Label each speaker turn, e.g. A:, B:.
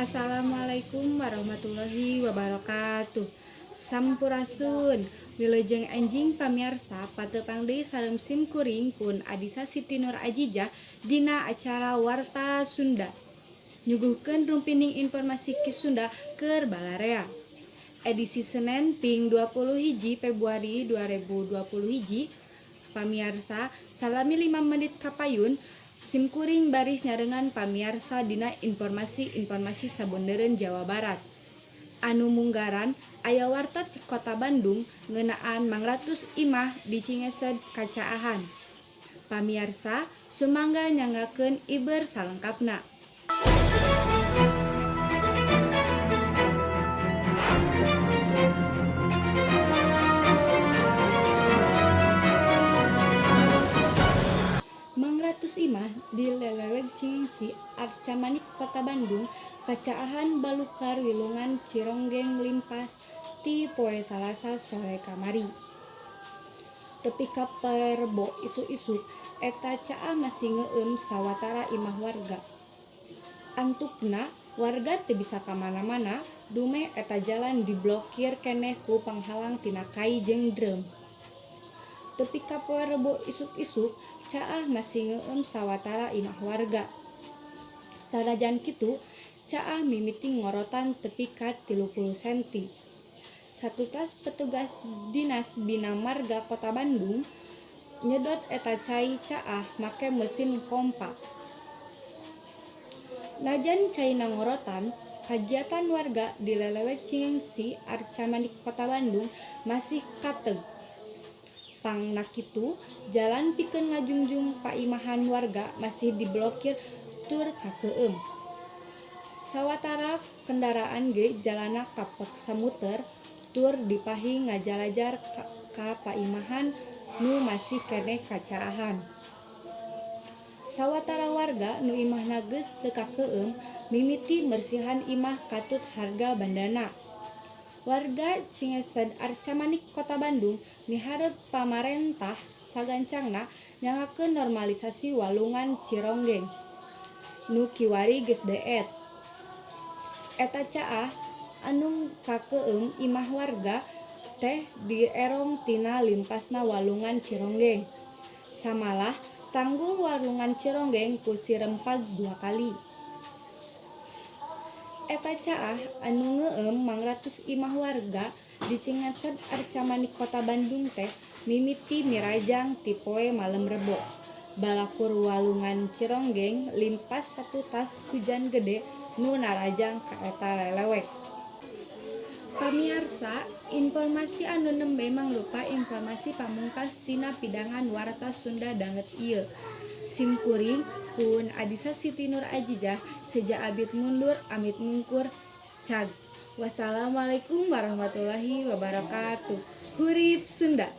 A: Assalamualaikum warahmatullahi wabarakatuh. Sampurasun. Wilujeng enjing pamiarsa, patepang deui sareng sim kuring pun Adisa Siti Nur Ajijah dina acara Warta Sunda. Nyuguhkeun rumpining informasi Ki Sunda keur balarea. Edisi Senin ping 21 Februari 2021. Pamiarsa, salami 5 menit kapayun sim kuring baris nyarengan pamiarsa dina informasi-informasi sabondeureun Jawa Barat. Anu munggaran aya warta ti Kota Bandung ngeunaan mangratus imah di Cingesed kacaahan. Pamiarsa, sumangga nyanggakeun iber salengkapna. Mangratus imah di Lelewek Cileungsi, Arcamanik, Kota Bandung kacaahan balukar walungan Cironggeng limpas ti poe Salasa sore kamari. Tepi ka poe Rebo isuk-isuk eta caah masih ngeueum sawatara imah warga. Antukna warga teu bisa ka mana-mana dumeh eta jalan diblokir keneh ku panghalang tina kai jeung drum. Tepi ka poe Rebo isuk-isuk caah masih ngeueum sawatara imah warga. Sanajan kitu, caah mimiti ngorotan tepi ka 30 senti. Satutas petugas Dinas Bina Marga Kota Bandung nyedot eta cai caah make mesin kompa. Najan caina ngorotan, kagiatan warga di Lelewek Cileungsi, Arcamanik, Kota Bandung masih kateg. Pangna kitu, jalan pikeun ngajungjung paimahan warga masih diblokir tur kakeueum. Sawatara kendaraan ge jalanna kapeksa muter tur dipahing ngajalajar ka paimahan nu masih keneh kacaahan. Sawatara warga nu imahna geus teu kakeueum mimiti mersihan imah katut harga bandana. Warga Cingesed Arcamanik, Kota Bandung miharep pamarentah sagancangna nyanggakeun normalisasi Walungan Cironggeng nu kiwari geus deet. Eta caah anu kakeueum imah warga teh dierong tina limpasna Walungan Cironggeng. Samalah tanggul Walungan Cironggeng ku sirempag dua kali. Eta caah anu ngeueum mangratus imah warga di Cingesed, Arcamanik, Kota Bandung teh mimiti mirajang ti poe malem Rebo. Balakur Walungan Cironggeng limpas satutas hujan gede nu narajang ka eta lelewek. Pamiarsa, informasi anu nembe mangrupa informasi pamungkas tina pidangan Warta Sunda danget ieu. Sim kuring pun Adisa Siti Nur Ajijah seja abid mundur amit mungkur cag. Wassalamualaikum warahmatullahi wabarakatuh. Hurip Sunda.